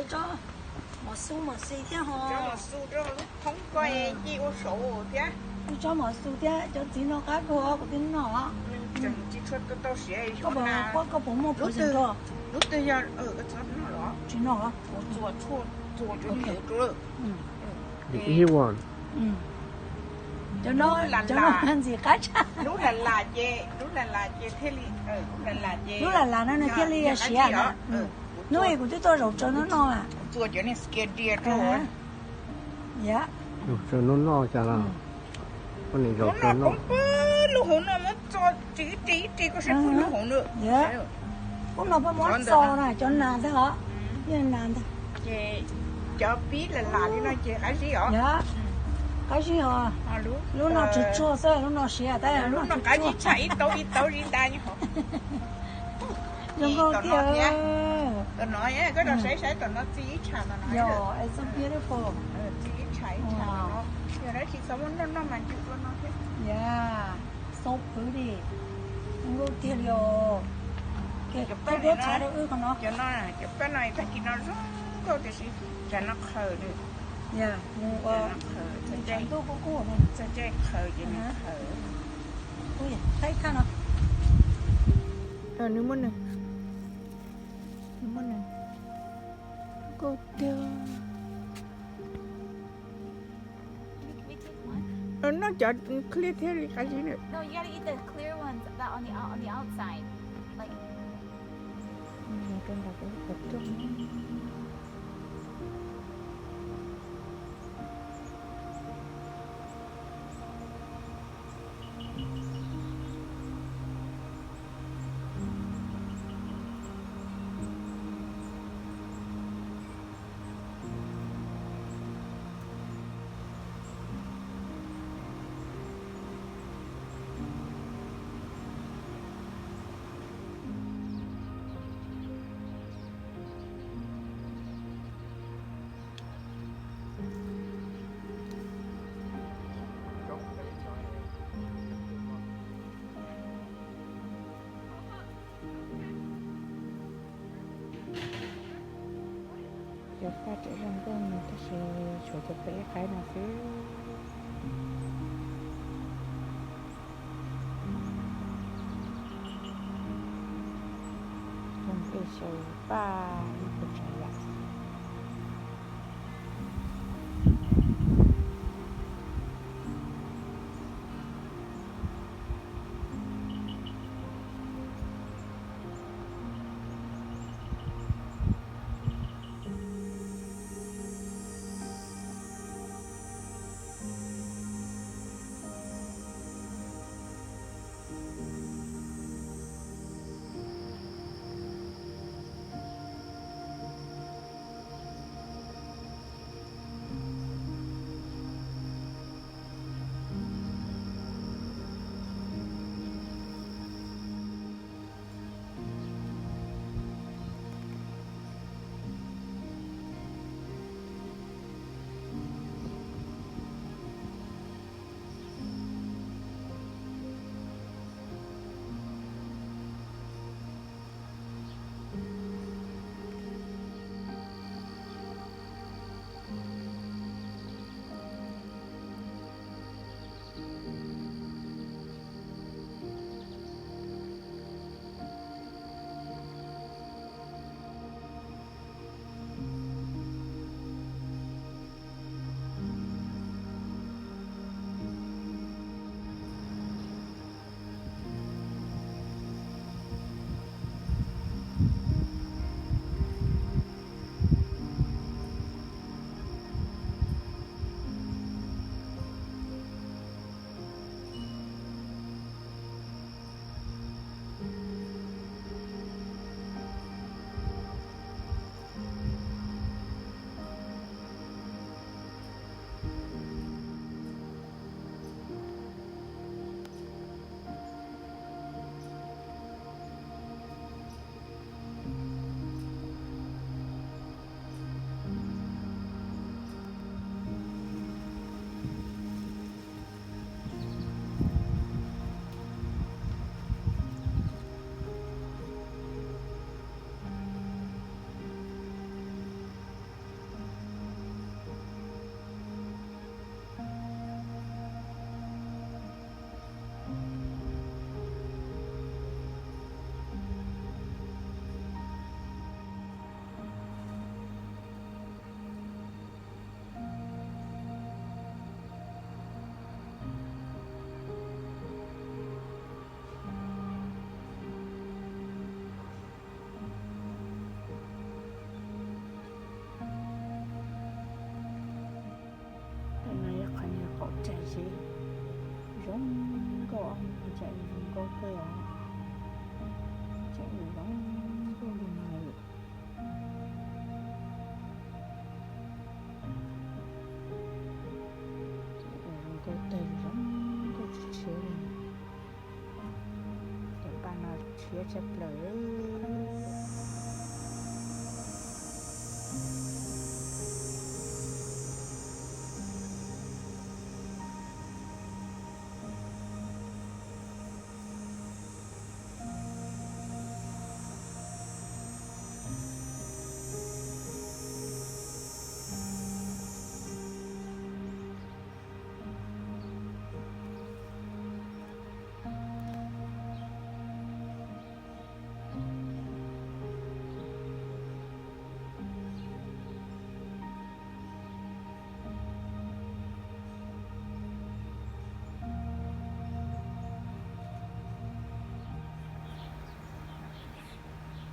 Tsob mos xus mos xis thiab ho. Tsob mos xus rau lub thoob ko nce ua saud thiab. Tsob mos xus thiab, cov txiv no qab kawg kuv twb noj. Tseem tsis tshua tau siav. Koj puas muaj lub twg, lub twg yog tsis noj los tsuas txuas cov me nyuam rau. Cov no ntxim qab tshaj. Lub lam lam ces, lub lam lam ces thiaj li, lub lam lam ces, lub lam lam no nws thiaj li siav na. Hnub ib kuv twb tuaj zaum tsaws noj noj. Txuas cov niag skiav dias rau. Yam. Zaum tsaws noj noj cas los. Lub hauv no muab txo tsis ib ris ib ris koj saib puag lub hauv no. Lub no puab muab txo na, cov nas ntag os. Yeej nas ntag. Ces cov pib lam lam li no ces qab zib os. Qab zib os. Lub no tsuag tsuag xwb, lub no siav tab lub no qab zib tshaj ib tauv ib tauv zib nta. Zoo nkauj tiag. Tom no koj los saib saib tom no txi ib tsham tom no. Yog, it's so beautiful. Txi ib tsham ib tsham no. Yog dab tsi txhob muab noj noj mas ncw ua no thiab. Yeah, so pretty. Zoo nkauj tiag li os. Cov paj no, cov paj no tag kis no zoo nkauj tiam sis tsam no qhaws nws. Mus ua ntuj kuj kuj, txog caij qhaws ces nws qhaws. Ui, qhib thaj no. Nws muaj nws, nws muaj nws. Nkauj tiag. Noj cov clear thiaj li qab zib nws. Cov paj tseem zoo nkauj no tab sis tshuav cov paj ib qaib no xwb. Zoo nkauj xyaw paj ib puas tsav yam. Zoo nkauj kawg os, tseem zoo nkauj li no lawm. Zoo nkauj tag, zoo nkauj tshiab tshiab li. Cov paj no tshiab tshaj plaws.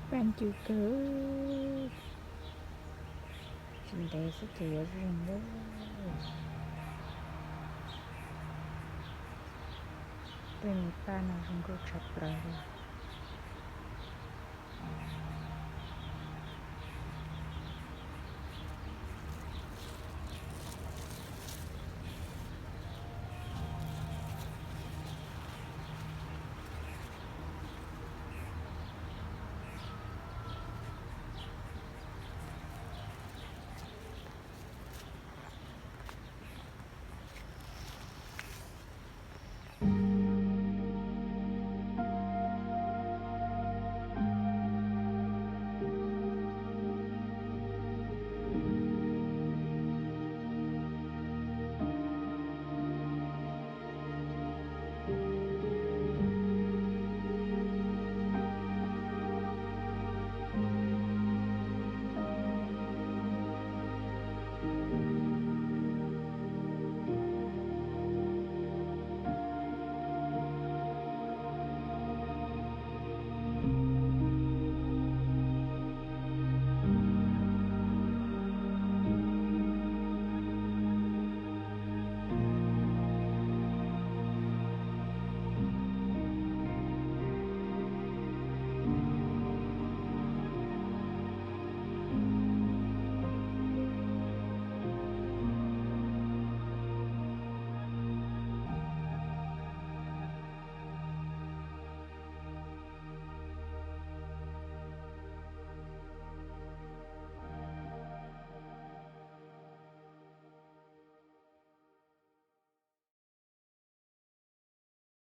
Paj ncw kawg, tsis ntev xwb ces yuav zoo lawm. Tej me paj no zoo nkauj tshaj plaws li.